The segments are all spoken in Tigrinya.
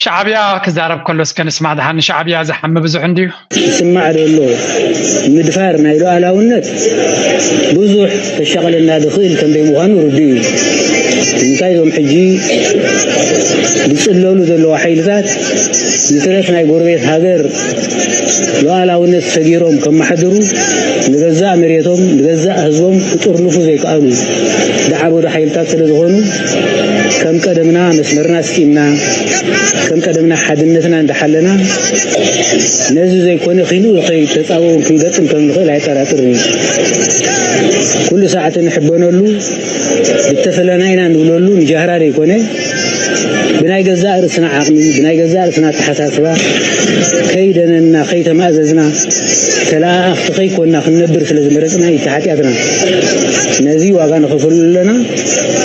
ሻዕብያ ክዛረብ ከሎ እስከ ንስማዕ። ደሓን ንሻዕብያ ዝሓሚ ብዙሕ እንድዩ። ዝስማዕ ዘሎ ምድፋር ናይ ሉዓላውነት ብዙሕ ከሻቕለና ዝኽእል ከም ዘይምዃኑ ርዱእ እዩ። እንታይ እዞም ሕጂ ዝጽለሉ ዘለዉ ሓይልታት ንትረፍ ናይ ጎረቤት ሃገር ሉዓላውነት ሰጊሮም ከመሓድሩ ንገዛእ መሬቶም ንገዛእ ህዝቦም ክጥርንፉ ዘይከኣሉ ዝዓበዱ ሓይልታት ስለ ዝኾኑ ከም ቀደምና መስመርና ስጢምና ከም ቀደምና ሓድነትና እንዳሓለና ነዚ ዘይኮነ ኪንኡ ከይተጻወውን ክንገጥም ከም ንኽእል ኣየጠራጥርን እዩ። ኩሉ ሰዓት ንሕበነሉ ብተፈለና ኢና ንብለሉ ንጃህራ ዘይኮነ ብናይ ገዛእ ርእስና ዓቕሚ ብናይ ገዛእ ርእስና ኣተሓሳስባ ከይደነና ከይተማእዘዝና ተለኣኣኽቲ ከይኮንና ክንነብር ስለ ዝመረጽና እዩ እቲ ሓጢኣትና። ነዚ ዋጋ ንኸፍለሉ ኣለና።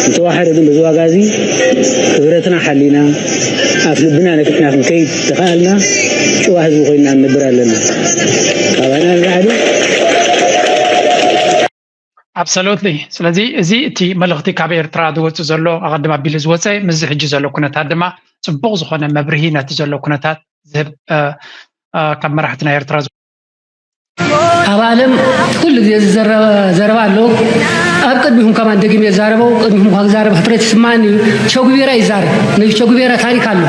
እንተዋሓደ ግን በዚ ዋጋ እዚ ክብረትና ሓሊና ኣፍ ልብና ነፊሕና ክንከይድ ተኸኣልና ጭዋ ህዝቢ ኮይንና ንነብር ኣለና። ካባና ንላዕሊ Absolutely። ስለዚ እዚ እቲ መልእኽቲ ካብ ኤርትራ ዝወጽእ ዘሎ ኣቐድም ኣቢሉ ዝወጸ ምስዚ ሕጂ ዘሎ ኩነታት ድማ ጽቡቕ ዝኾነ መብርሂ ነቲ ዘሎ ኩነታት ዝህብ ካብ መራሕቲ ናይ ኤርትራ ኣብ ዓለም ኩሉ ግዜ ዝዘረበ ዘረባ ኣሎ። ኣብ ቅድሚኹም ከማን ደጊም የዛረበው ቅድሚኹም ካብ ዛረብ ሕፍረት ይስማኒ። ቸጉቤራ ይዛረብ። ነዚ ቸጉቤራ ታሪክ ኣሎ።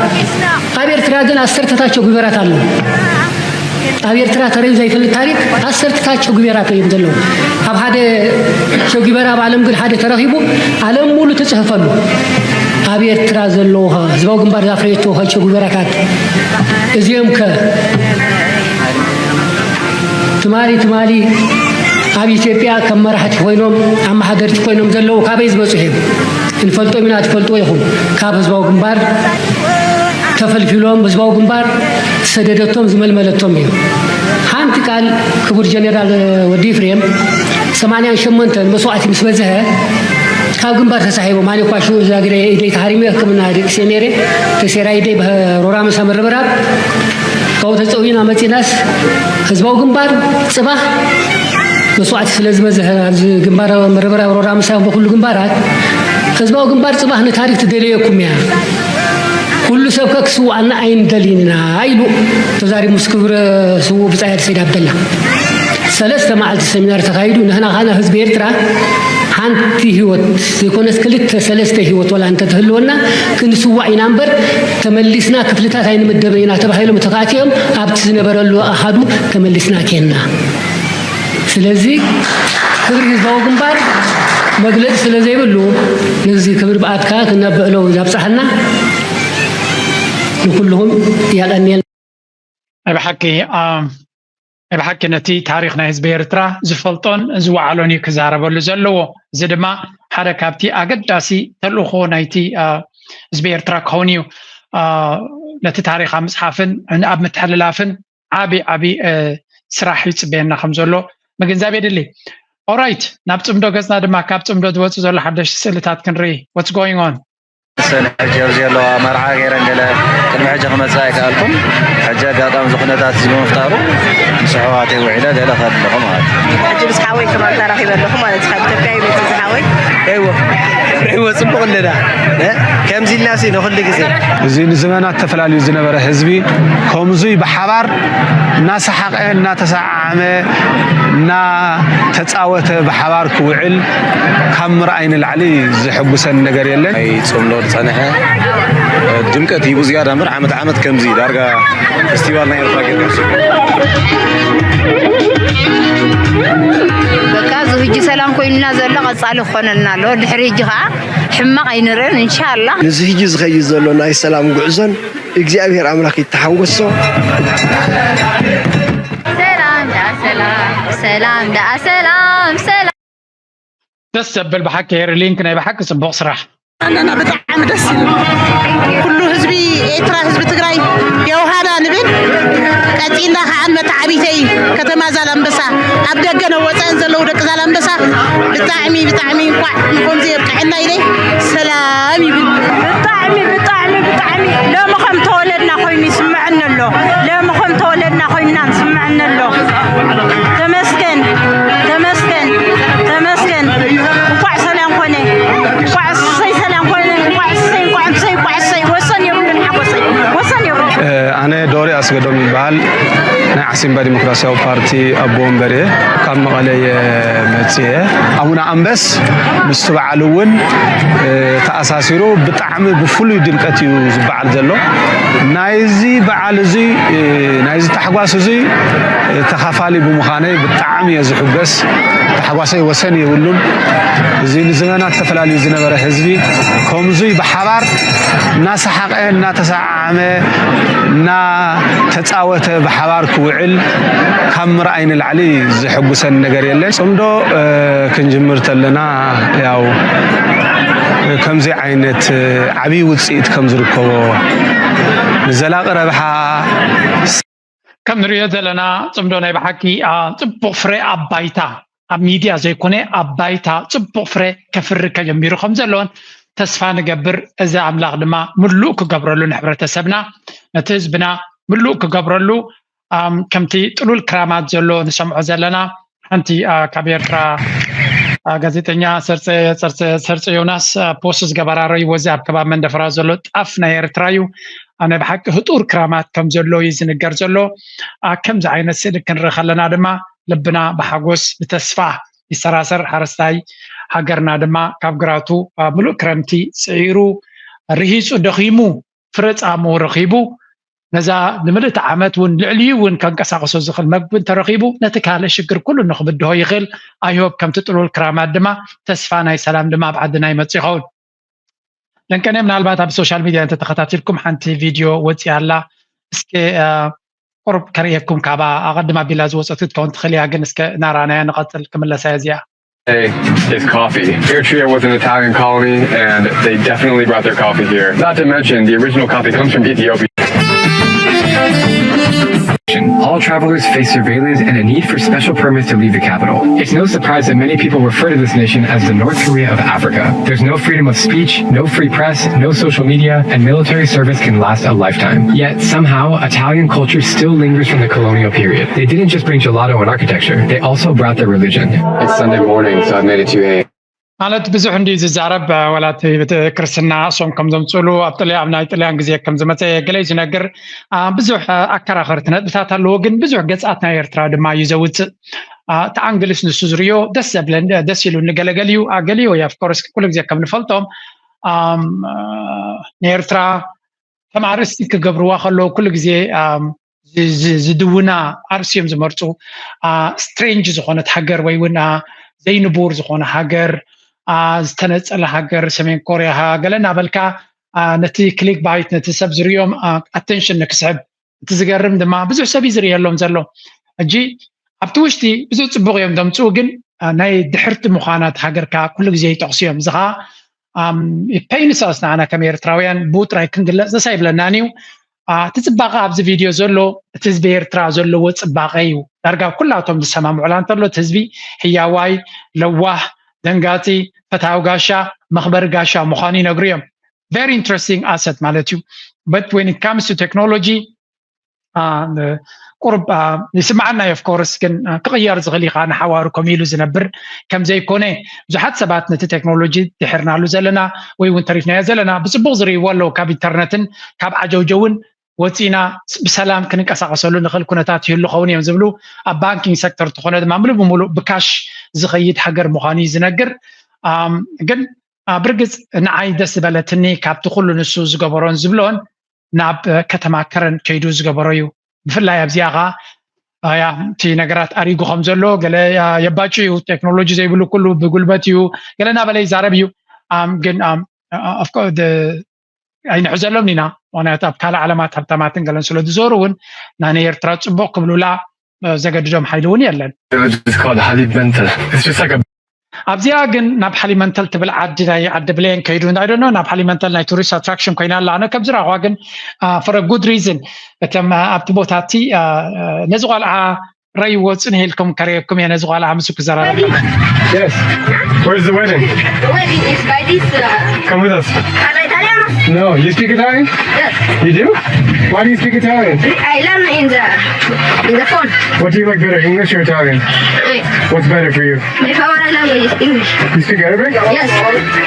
ኣብ ኤርትራ ግን ኣሰርተታት ቸጉቤራት ኣሎ። ኣብ ኤርትራ ተረዩ ዘይፈልጥ ታሪክ ኣሰርተታት ቸጉቤራ እዮም ዘለዉ። ኣብ ሓደ ቸጉቤራ ኣብ ዓለም ግን ሓደ ተረኺቡ ዓለም ሙሉ ትጽሕፈሉ። ኣብ ኤርትራ ዘለዉ ህዝባዊ ግንባር ዛፍረየቶ ቸጉቤራታት እዚኦም ከ ትማሊ ትማሊ ኣብ ኢትዮጵያ ከም መራሕቲ ኮይኖም ኣመሓደርቲ ኮይኖም ዘለዉ ካበይ ዝመፁ እዮም? እንፈልጦም ኢና ትፈልጥዎ ኢኹም። ካብ ህዝባዊ ግንባር ተፈልፊሎም ህዝባዊ ግንባር ዝሰደደቶም ዝመልመለቶም እዮም። ሓንቲ ቃል ክቡር ጀኔራል ወዲ ፍሬም ሰማንያን ሸሞንተን መስዋዕቲ ምስ በዝሐ ካብ ግንባር ተሳሒቦም ኣነ እኳ ሽዑ ዛግረ ኢደይ ተሃሪመ ሕክምና ደቂሰ ነይረ ተሴራ ኢደይ ሮራ ምሳ ምርብራብ ካብኡ ተፀዊና መፂናስ ህዝባዊ ግንባር ፅባህ መስዋዕቲ ስለ ዝበዝሐ ኣብዚ ግንባር ምርብራብ ሮራ ምሳ በኩሉ ግንባራት ህዝባዊ ግንባር ፅባህ ንታሪክ ትደለየኩም እያ። ኩሉ ሰብ ከክስውኣና ኣይንደልይን ኢና ኢሉ ተዛሪቡ ምስ ክብረ ስውእ ብጻይ ሰይድ ኣብደላ ሰለስተ መዓልቲ ሰሚናር ተኻይዱ ንሕና ኻና ህዝቢ ኤርትራ ሓንቲ ህይወት ዘይኮነስ ክልተ ሰለስተ ህይወት ወላ እንተትህልወና ክንስዋእ ኢና እምበር ተመሊስና ክፍልታት ኣይንምደብን ኢና ተባሂሎም ተካእቲኦም ኣብቲ ዝነበረሉ ኣሃዱ ተመሊስና ኬንና። ስለዚ ክብሪ ህዝባዊ ግንባር መግለፂ ስለ ዘይብሉ ነዚ ክብሪ ብኣትካ ክነብዕሎ ዛብፅሓና ንኩልኹም ያቀንየል። ናይ ብሓቂ ናይ ብሓቂ ነቲ ታሪክ ናይ ህዝቢ ኤርትራ ዝፈልጦን ዝወዓሎን እዩ ክዛረበሉ ዘለዎ። እዚ ድማ ሓደ ካብቲ ኣገዳሲ ተልእኮ ናይቲ ህዝቢ ኤርትራ ክኸውን እዩ። ነቲ ታሪክ ኣብ ምፅሓፍን ኣብ ምትሕልላፍን ዓቢ ዓቢ ስራሕ ይፅበየና ከም ዘሎ ምግንዛብ የድሊ። ኦራይት ናብ ፅምዶ ገፅና ድማ ካብ ፅምዶ ዝወፅእ ዘሎ ሓደሽቲ ስእልታት ክንርኢ። What's going on? ሰን ሕጂ ኣብዚ ኣለዋ መርዓ ገይረን ገለ ቅድሚ ሕጂ ክመፅእ ኣይከኣልኩን። ሕጂ ኣጋጣሚ እዚ ኩነታት እዚ ብምፍጣሩ ምስ ኣሕዋተይ ውዒለ ገለ ከድለኹ ማለት እዩ። ሕጂ ምስ ሓወይ ከባቢ ተራኺበ ኣለኹ ማለት እዩ። ካብ ኢትዮጵያ ይመፅእ ዝሓወይ። እዎ ርዒዎ ፅቡቕ ኣለና። ከምዚ ኢልና ሲ ንኹሉ ግዜ እዚ ንዘመናት ተፈላልዩ ዝነበረ ህዝቢ ከምዙይ ብሓባር እናሰሓቐ እናተሰዓዓመ እናተፃወተ ብሓባር ክውዕል ካብ ምርኣይ ንላዕሊ ዘሐጉሰኒ ነገር የለን። ናይ ፅምዶ ዝፀንሐ ድምቀት ሂቡ ዝያዳ እምበር ዓመት ዓመት ከምዚ ዳርጋ ፌስቲቫል ናይ ኤርትራ ጌርካ በቃ እዚ ህጂ ሰላም ኮይኑና ዘሎ ቀፃሊ ክኾነልና ኣለዎ ድሕሪ ህጂ ከዓ ሕማቕ ኣይንርእን እንሻላ። ነዚ ሕጂ ዝኸይድ ዘሎ ናይ ሰላም ጉዕዞን እግዚኣብሔር ኣምላኽ ይተሓንጎሶ። ሰላም ደኣ ሰላም ሰላም ደኣ ሰላም ሰላም። ደስ ዘብል ብሓቂ ሄሪ ሊንክ ናይ ብሓቂ ጽቡቕ ስራሕ። ኣነና ብጣዕሚ ደስ ይብል። ኩሉ ህዝቢ ኤርትራ ህዝቢ ትግራይ የውሃና ንብል። ቀጺልና ከዓ ንመተዓቢተይ ከተማ ዛላምበሳ ኣብ ደገን ኣብ ወፃእን ዘለዉ ደቂ ዛላምበሳ ብጣዕሚ ብጣዕሚ እንኳዕ ንኮምዚ የብቅዐና ኢለ ሰላም ይብል። ብጣዕሚ ብጣዕሚ ብጣዕሚ ሎሚ ከም ተወለድና ኮይኑ ይስምዐኒ ኣሎ። ሎሚ ከም ተወለድና ኮይንና ይስምዐኒ ኣሎ። ተመስገን ተመስገን ተመስገን። እንኳዕ ሰላም ኮነ። እንኳዕ እሰይ ሰላም ኮነ። እንኳዕ እሰይ እንኳዕ እሰይ እንኳዕ እሰይ። ወሰን የብሉን ሓጎሰይ ወሰን ኣስገዶም ይበሃል። ናይ ዓሲምባ ዲሞክራሲያዊ ፓርቲ ኣቦ ወንበር እየ። ካብ መቐለ እየ መፅየ። ኣቡነ ኣንበስ ምስቲ በዓል እውን ተኣሳሲሩ ብጣዕሚ ብፍሉይ ድምቀት እዩ ዝበዓል ዘሎ። ናይዚ በዓል እዙይ ናይዚ ታሕጓስ እዙይ ተኻፋሊ ብምዃነይ ብጣዕሚ እየ ዝሕጎስ። ታሕጓሰይ ወሰን የብሉን። እዚ ንዘመናት ተፈላልዩ ዝነበረ ህዝቢ ከምዙይ ብሓባር እናሰሓቐ እናተሰዓዓመ እናተፃወተ ብሓባር ክውዕል ካብ ምርኣይ ንላዕሊ ዘሐጉሰን ነገር የለን። ፅምዶ ክንጅምር ተለና ያው ከምዚ ዓይነት ዓብዪ ውፅኢት ከም ዝርከቦ ንዘላቒ ረብሓ ከም ንሪኦ ዘለና ፅምዶ ናይ ብሓቂ ፅቡቕ ፍረ ኣብ ባይታ ኣብ ሚድያ ዘይኮነ ኣብ ባይታ ፅቡቕ ፍረ ከፍሪ ከጀሚሩ ከም ዘለዎን ተስፋ ንገብር። እዚ ኣምላኽ ድማ ምሉእ ክገብረሉ ንሕብረተሰብና ነቲ ህዝብና ምሉእ ክገብረሉ ከምቲ ጥሉል ክራማት ዘሎ ንሰምዖ ዘለና ሓንቲ ካብ ኤርትራ ጋዜጠኛ ሰርፀ ዮናስ ፖስት ዝገበራ ረይዎ እዚ ኣብ ከባቢ መንደፈራ ዘሎ ጣፍ ናይ ኤርትራ እዩ። ናይ ብሓቂ ህጡር ክራማት ከም ዘሎ እዩ ዝንገር ዘሎ። ከምዚ ዓይነት ስእሊ ክንርኢ ከለና ድማ ልብና ብሓጎስ ብተስፋ ይሰራሰር። ሓረስታይ ሃገርና ድማ ካብ ግራቱ ምሉእ ክረምቲ ፅዒሩ ርሂፁ ደኺሙ ፍረ ፃሙ ረኺቡ ነዛ ንምልእቲ ዓመት እውን ልዕሊኡ እውን ከንቀሳቀሶ ዝኽእል መግቢ እንተረኺቡ ነቲ ካልእ ሽግር ኩሉ ንክብድሆ ይኽእል። ኣይሆብ ከምቲ ጥሉል ክራማት ድማ ተስፋ ናይ ሰላም ድማ ኣብ ዓድና ይመፅእ ይኸውን። ለንቀነ ምናልባት ኣብ ሶሻል ሚድያ እንተተኸታቲልኩም ሓንቲ ቪድዮ ወፂኣ ኣላ። እስከ ቁርብ ከርእየኩም ካባ ኣቐድም ኣቢላ ዝወፀት ክትከውን ትኽእል እያ ግን እስከ እናራናያ ንቐፅል ክምለሳ እያ እዚኣ። Is coffee. Eritrea was an Italian colony, and they definitely brought their coffee here. Not to mention, the original coffee comes from Ethiopia. All travelers face surveillance and a need for special permits to leave the capital. It's no surprise that many people refer to this nation as the North Korea of Africa. There's no freedom of speech, no free press, no social media, and military service can last a lifetime. Yet, somehow, Italian culture still lingers from the colonial period. They didn't just bring gelato and architecture, they also brought their religion. It's Sunday morning, so I've made it to a ማለት ብዙሕ እንዲ ዝዛረብ ወላት ክርስትና እሶም ከም ዘምፅሉ ኣብ ጥልያ ኣብ ናይ ጥልያን ግዜ ከም ዝመፀ ገለ ዝነግር ብዙሕ ኣከራኸርቲ ነጥብታት ኣለዎ። ግን ብዙሕ ገፃት ናይ ኤርትራ ድማ እዩ ዘውፅእ። እቲ ኣንግልስ ንሱ ዝርዮ ደስ ዘብለን ደስ ኢሉ ንገለገል እዩ። ገሊዮ ኦፍኮርስ ኩሉ ግዜ ከም ንፈልጦም ንኤርትራ ከም ኣርእስቲ ክገብርዋ ከለዉ ኩሉ ግዜ ዝድውና ኣርእስቲ እዮም ዝመርፁ። ስትሬንጅ ዝኾነት ሃገር ወይ እውን ዘይንቡር ዝኾነ ሃገር፣ ዝተነፀለ ሃገር፣ ሰሜን ኮርያ ገለ እናበልካ ነቲ ክሊክ ባይት ነቲ ሰብ ዝርእዮም ኣቴንሽን ንክስሕብ እቲ ዝገርም ድማ ብዙሕ ሰብ እዩ ዝርእየሎም ዘሎ። ሕጂ ኣብቲ ውሽጢ ብዙሕ ፅቡቕ እዮም ዘምፅኡ፣ ግን ናይ ድሕርቲ ምዃና እቲ ሃገር ከዓ ኩሉ ግዜ ይጠቕሱ እዮም። እዚ ከዓ ፔይንስ ኣስ ንዓና ከም ኤርትራውያን ብኡ ጥራይ ክንግለፅ ደስ ኣይብለናን እዩ። እቲ ፅባቐ ኣብዚ ቪድዮ ዘሎ እቲ ህዝቢ ኤርትራ ዘለዎ ፅባቐ እዩ። ዳርጋ ኩላቶም ዝሰማምዑላ እንተሎ እቲ ህዝቢ ህያዋይ፣ ለዋህ፣ ደንጋፂ፣ ፈታዊ ጋሻ፣ መኽበሪ ጋሻ ምዃኑ ይነግሩ እዮም። Very interesting asset ማለት እዩ። But when it comes to technology ቁርብ ይስምዓና እዩ። Of course ግን ክቕየር ዝኽእል እዩ ንሓዋሩ ከምኡ ኢሉ ዝነብር ከም ዘይኮነ ብዙሓት ሰባት ነቲ ቴክኖሎጂ ድሕርናሉ ዘለና ወይ እውን ተሪፍናዮ ዘለና ብፅቡቕ ዝርእይዎ ኣለዉ። ካብ ኢንተርነትን ካብ ዓጀውጀውን ወፂና ብሰላም ክንንቀሳቐሰሉ ንኽእል ኩነታት ይህሉ ኸውን እዮም ዝብሉ። ኣብ ባንኪንግ ሴክተር እንተኾነ ድማ ምሉእ ብምሉእ ብካሽ ዝኸይድ ሃገር ምዃኑ እዩ ዝነግር። ግን ብርግፅ ንዓይ ደስ ዝበለትኒ ካብቲ ኩሉ ንሱ ዝገበሮን ዝብሎን ናብ ከተማ ከረን ከይዱ ዝገበሮ እዩ። ብፍላይ ኣብዚኣ ኸዓ ያ እቲ ነገራት ኣሪጉ ከም ዘሎ ገለ የባጩ እዩ። ቴክኖሎጂ ዘይብሉ ኩሉ ብጉልበት እዩ ገለ እናበለ ይዛረብ እዩ። ግን ኣይንሕዘሎም ኢና። ምክንያቱ ኣብ ካልእ ዓለማት ሃብታማትን ገለን ስለ ዝዞሩ እውን ናይ ኤርትራ ፅቡቕ ክብሉላ ዘገድዶም ሓይሊ እውን የለን። ኣብዚኣ ግን ናብ ሃሊመንተል ትብል ዓዲ ናይ ዓዲ ብሌን ከይዱ እንዳይደኖ ናብ ሃሊመንተል ናይ ቱሪስት ኣትራክሽን ኮይና ኣላ። ኣነ ከም ዝረኣኹዋ ግን for a good reason እቶም ኣብቲ ቦታ እቲ ነዚ ቆልዓ ረይዎ ጽንሕ ኢልኩም ከርእየኩም እየ ነዚ ጓል ኣምሱ ክዘራረብ Yes. Where's the wedding? The wedding is by this uh, Come with us. Parla italiano? No, you speak Italian? Yes. You do? Why do you speak Italian? I learn in the in the phone. What do you like better, English or Italian? Eh, What's better for you? My favorite language is English. You speak Arabic? Yes.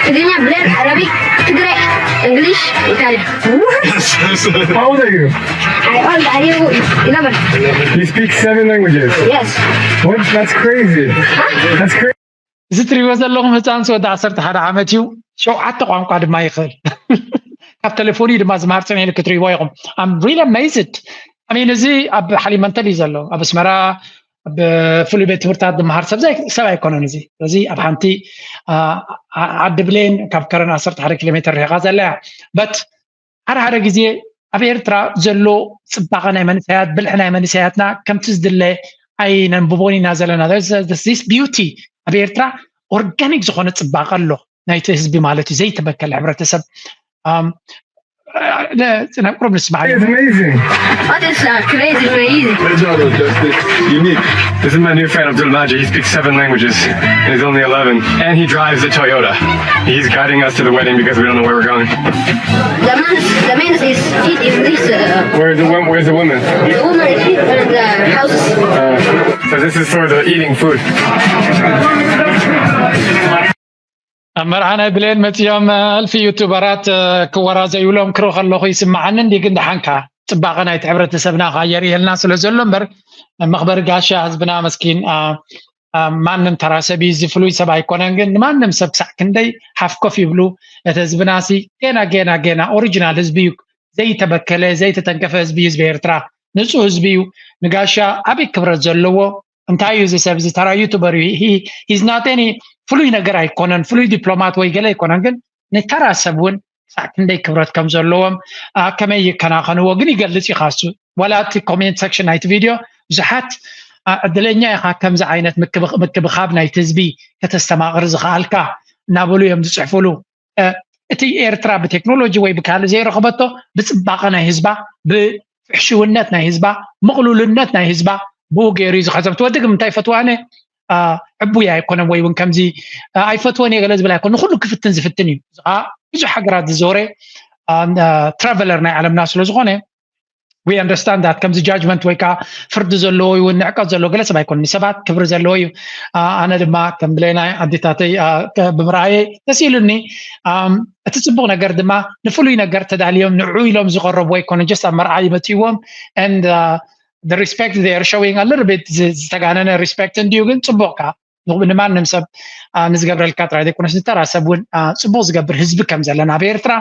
Tigrinya, Blair, Arabic, Tigray, English, Italian. How old are you? I old are you eleven. You speak seven languages. Yes. What? That's crazy. That's crazy. እዚ ትሪእዎ ዘለኹም ህፃን ወዲ ዓሰርተ ሓደ ዓመት እዩ። ሸውዓተ ቋንቋ ድማ ይኽእል። ካብ ቴሌፎን እዩ ድማ ዝመሃር ጽንሕ ኢሉ ክትሪእዎ ኢኹም። I'm really amazed. I mean እዚ ኣብ ሓሊመንተል እዩ ዘሎ ኣብ ኣስመራ ኣብ ፍሉይ ቤት ትምህርታት ዝመሃር ሰብ ዘይ- ሰብ ኣይኮነን። እዚ እዚ ኣብ ሓንቲ አ- አ- ዓዲ ብሌን ካብ ከረን ዓሰርተ ሓደ ኪሎ ሜትር ርሒቓ ዘላ እያ። But ሓደ ሓደ ግዜ ኣብ ኤርትራ ዘሎ ጽባቐ ናይ መንእሰያት ብልሒ ናይ መንእሰያትና ከምቲ ዝድለ ኣይነንብቦን ኢና ዘለና። This beauty ኣብ ኤርትራ ኦርጋኒክ ዝኾነ ጽባቐ ኣሎ ናይቲ ህዝቢ ማለት እዩ ዘይተበከለ ሕብረተሰብ። ናብ ቁሩብ ንስማዕ። It's amazing. What is uh, crazy, crazy? This is my new friend Abdul Majid. He speaks seven languages and he's only eleven. And he drives a Toyota. He's guiding us to the wedding because we don't know where we're going. The man, the man is eat in this uh, Where's the woman? Where's the woman? the woman is eat in the houses. Uh, so this is for the eating food. ኣብ መርዓ ናይ ብሌን መፅኦም እልፊ ዩቱበራት ክወራዘዩሎም ክርኢ ከለኹ ይስምዓኒ። እንዲ ግን ደሓንካ ፅባቐ ናይቲ ሕብረተሰብና ከዓ የርእየልና ስለ ዘሎ እምበር መኽበሪ ጋሻ ህዝብና መስኪን ማንም ተራ ሰብ እዩ። እዚ ፍሉይ ሰብ ኣይኮነን፣ ግን ንማንም ሰብ ክሳዕ ክንደይ ሓፍ ኮፍ ይብሉ። እቲ ህዝብና ሲ ገና ገና ገና ኦሪጂናል ህዝቢ እዩ። ዘይተበከለ ዘይተተንከፈ ህዝቢ እዩ ህዝቢ ኤርትራ። ንፁህ ህዝቢ እዩ። ንጋሻ ዓብይ ክብረት ዘለዎ። እንታይ እዩ እዚ ሰብ እዚ? ተራ ዩቱበር እዩ። He's not any ፍሉይ ነገር ኣይኮነን፣ ፍሉይ ዲፕሎማት ወይ ገለ ኣይኮነን፣ ግን ንተራ ሰብ እውን ክሳዕ ክንደይ ክብረት ከም ዘለዎም ከመይ ይከናኸንዎ ግን ይገልፅ እዩ። ካሱ ዋላ እቲ ኮሜንት ሰክሽን ናይቲ ቪድዮ ብዙሓት ዕድለኛ ኢኻ ከምዚ ዓይነት ምክብኻብ ናይቲ ህዝቢ ከተስተማቕር ዝኸኣልካ እናበሉ እዮም ዝፅሕፉሉ። እቲ ኤርትራ ብቴክኖሎጂ ወይ ብካልእ ዘይረኸበቶ ብፅባቐ ናይ ህዝባ፣ ብፍሕሽውነት ናይ ህዝባ፣ ምቕሉልነት ናይ ህዝባ ብኡ ገይሩ እዩ ዝኸሰብ። ትወዲ ግን እንታይ ፈትዋነ ዕቡይ ኣይኮነን ወይ እውን ከምዚ ኣይፈትወን እየ ገለ ዝብል ኣይኮነ። ንኩሉ ክፍትን ዝፍትን እዩ። እዚ ከዓ ብዙሕ ሃገራት ዝዞረ ትራቨለር ናይ ዓለምና ስለ ዝኾነ we understand that ከምዚ ጃጅመንት ወይ ከዓ ፍርዲ ዘለዎ ይውን ንዕቀት ዘለዎ ገለ ሰብ ኣይኮነ። ንሰባት ክብሪ ዘለዎ እዩ። ኣነ ድማ ከም ብሌናይ ኣዴታተይ ብምርኣየ ደስ ኢሉኒ። እቲ ፅቡቅ ነገር ድማ ንፍሉይ ነገር ተዳልዮም ንዑ ኢሎም ዝቀረቡ ኣይኮነ just ኣብ መርዓ ይመፅዎም and the respect they are showing a little bit ዝተጋነነ ሪስፔክት እንድዩ ግን ፅቡቅ ከዓ ንማንም ሰብ ንዝገብረልካ ጥራይ ዘይኮነስ ንተራ ሰብ እውን ፅቡቅ ዝገብር ህዝቢ ከም ዘለና ኣብ ኤርትራ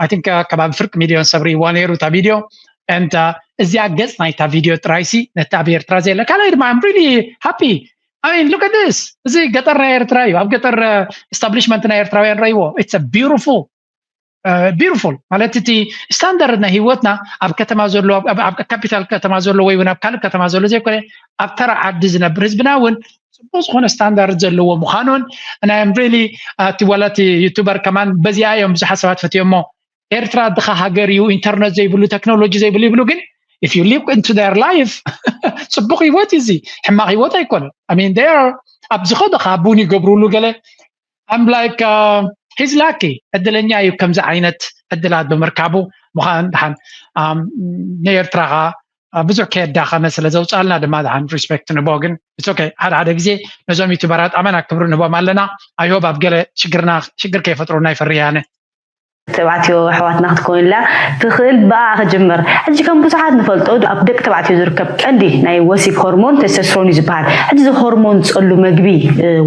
I think ከባቢ ፍርቂ ሚልዮን ሰብ ርእይዋ ነይሩ እታ ቪድዮ and እዚኣ ገፅ ናይታ ቪድዮ ጥራይሲ ነቲ ኣብ ኤርትራ ዘየለ ካልኣይ ድማ I'm really happy. I mean look at this እዚ ገጠር ናይ ኤርትራ እዩ። ኣብ ገጠር establishment ናይ ኤርትራውያን ረይዎ it's beautiful beautiful ማለት እቲ ስታንዳርድ ናይ ህይወትና ኣብ ከተማ ዘሎ ኣብ ካፒታል ከተማ ዘሎ ወይ እውን ኣብ ካልእ ከተማ ዘሎ ዘይኮነ ኣብ ተራ ዓዲ ዝነብር ህዝብና እውን ፅቡቅ ዝኾነ ስታንዳርድ ዘለዎ ምዃኑን and I am really እቲ ዋላ እቲ ዩቱበር ከማን በዚኣ እዮም ብዙሓት ሰባት ፈትዮሞ ኤርትራ ድኻ ሃገር እዩ ኢንተርነት ዘይብሉ ቴክኖሎጂ ዘይብሉ ይብሉ ግን if you look into their life ፅቡቅ ህይወት እዩ እዚ ሕማቅ ህይወት ኣይኮነን። I mean they are ኣብ ዝኸደ ከዓ ቡን ይገብሩሉ ገለ I'm like he's lucky ዕድለኛ እዩ ከምዚ ዓይነት ዕድላት ብምርካቡ ምዃን ድሓን ንኤርትራ ከዓ ብዙሕ ከየዳኸመ ስለ ዘውፅኣልና ድማ ድሓን ሪስፔክት ንቦ ግን it's okay ሓደ ሓደ ግዜ ነዞም ዩቱበራት ኣመና ክብሪ ንቦም ኣለና። I hope ኣብ ገለ ሽግርና ሽግር ከይፈጥሩና ይፈርያነ። ተባዕትዮ ኣሕዋትና ክትከውን ኢላ ትኽእል ብኣ ክጅምር። ሕጂ ከም ብዙሓት ንፈልጦ ኣብ ደቂ ተባዕትዮ ዝርከብ ቀንዲ ናይ ወሲብ ሆርሞን ቴስቶስትሮን እዩ ዝበሃል። ሕጂ እዚ ሆርሞን ዝጸሉ መግቢ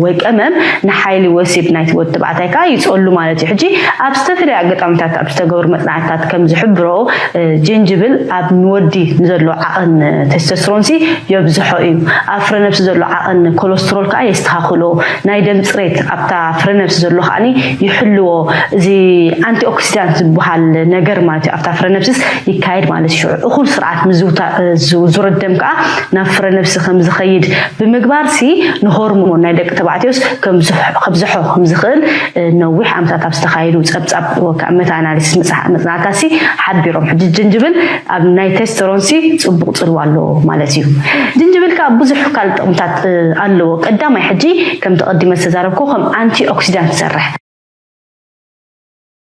ወይ ቀመም ንሓይሊ ወሲብ ናይቲ ወዲ ተባዕታይ ከኣ ይጸሉ ማለት እዩ። ሕጂ ኣብ ዝተፈላለዩ ኣጋጣሚታት ኣብ ዝተገብሩ መጽናዕትታት ከም ዝሕብሮ ጅንጅብል ኣብ ንወዲ ንዘሎ ዓቐን ቴስቶስትሮን ሲ የብዝሖ እዩ። ኣብ ፍረ ነብሲ ዘሎ ዓቐን ኮለስትሮል ከኣ የስተኻኽሎ። ናይ ደም ጽሬት ኣብታ ፍረ ነብሲ ዘሎ ከኣ ይሕልዎ። እዚ ኣንቲ ኦክሲዳንት ዝበሃል ነገር ማለት እዩ ኣብታ ፍረ ነብስስ ይካየድ ማለት እዩ። ሽዑ እኹል ስርዓት ምዝውታ- እ፣ ዝ- ዝውረድ ደም ከዓ ናብ ፍረ ነብሲ ከም ዝኸይድ ብምግባር ሲ ንሆርሞን ናይ ደቂ ተባዕትዮስ ከም ዝሕ- ከብዝሖ ከም ዝኽእል እ፣ ነዊሕ ዓመታት ኣብ ዝተኻየዱ ጸብጻብ ወ- ከዓ መታ ኣናሊሲስ መጽሓ- መጽናዕታሲ ሓቢሮም። ሕጂ ጅንጅብል ኣብ ናይ ቴስቶሮንሲ ጽቡቕ ጽልዋ ኣለዎ ማለት እዩ። ጅንጅብል ከዓ ብዙሕ ካልእ ጥቕምታት እ፣ ኣለዎ። ቀዳማይ ሕጂ ከም ተቐዲመ ዝተዛረብኩ ከም ኣንቲ ኦክሲዳንት ይሰርሕ።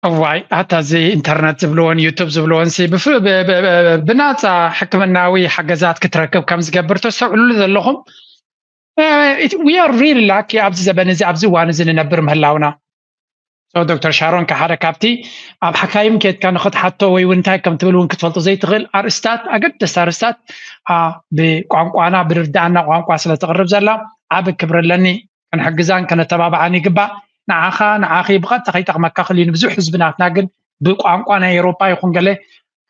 እዋይ ኣታ እዚ ኢንተርነት ዝብልዎን ዩቱብ ዝብልዎን ሲ ብፍ- ብ- ብ- ብ- ብናፃ ሕክምናዊ ሓገዛት ክትረክብ ከም ዝገብር ተስተውዕሉሉ ዘለኹም። We are really lucky ኣብዚ ዘበን እዚ ኣብዚ እዋን እዚ ንነብር ምህላውና። So ዶክተር ሻሮን ከሓደ ካብቲ ኣብ ሓካይም ኬድካ ንክትሓቶ ወይ እውን እንታይ ከም ትብል እውን ክትፈልጦ ዘይትኽእል ኣርእስታት፣ ኣገደስቲ ኣርእስታት ኣ፣ ብቋንቋና ብርድኣና ቋንቋ ስለ ተቕርብ ዘላ ዓቢ ክብሪ ኣለኒ። ክንሕግዛን ከነተባብዓን ይግባእ። ንዓኻ ንዓኺ ብቐጥታ ከይጠቕመካ ክልዩ ንብዙሕ ህዝቢ ናትና ግን ብቋንቋ ናይ ኤሮፓ ይኹን ገለ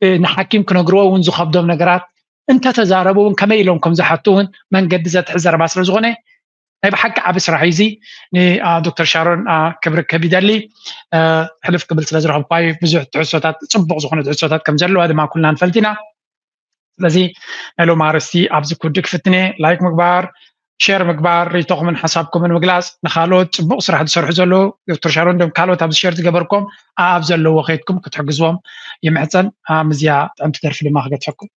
እ፣ ንሓኪም ክነግርዎ እውን ዝኸብዶም ነገራት እንተተዛረቡ እውን ከመይ ኢሎም ከም ዝሓቱ እውን መንገዲ ዘትሕዝ ዘረባ ስለ ዝኾነ ናይ ብሓቂ ዓቢ ስራሕ እዩ እዚ። ንዶክተር ሻሮን አ፣ ክብሪ ክህብ ይደሊ። እ፣ ሕልፍ ክብል ስለ ዝረኸብኳ እዩ። ብዙሕ ትሕዝቶታት፣ ፅቡቕ ዝኾነ ትሕዝቶታት ከም ዘለዋ ድማ ኩልና ንፈልጥ ኢና። ስለዚ ናይ ሎም ኣርእስቲ ኣብዚ ክውድእ ክፍትን እየ። ላይክ ምግባር፣ ሼር ምግባር፣ ርእይቶኹምን ሓሳብኩምን ምግላፅ፣ ንካልኦት ፅቡቕ ስራሕ ዝሰርሑ ዘለዉ ዶክተር ሻሮን ዶም ካልኦት ኣብዚ ሼር ዝገበርኩም ኣብ ዘለዎ ከይድኩም ክትሕግዝዎም ይምሕፀን። አ፣ ምዝያ ጥዕምቲ ደርፊ ድማ ክገድፈኩም።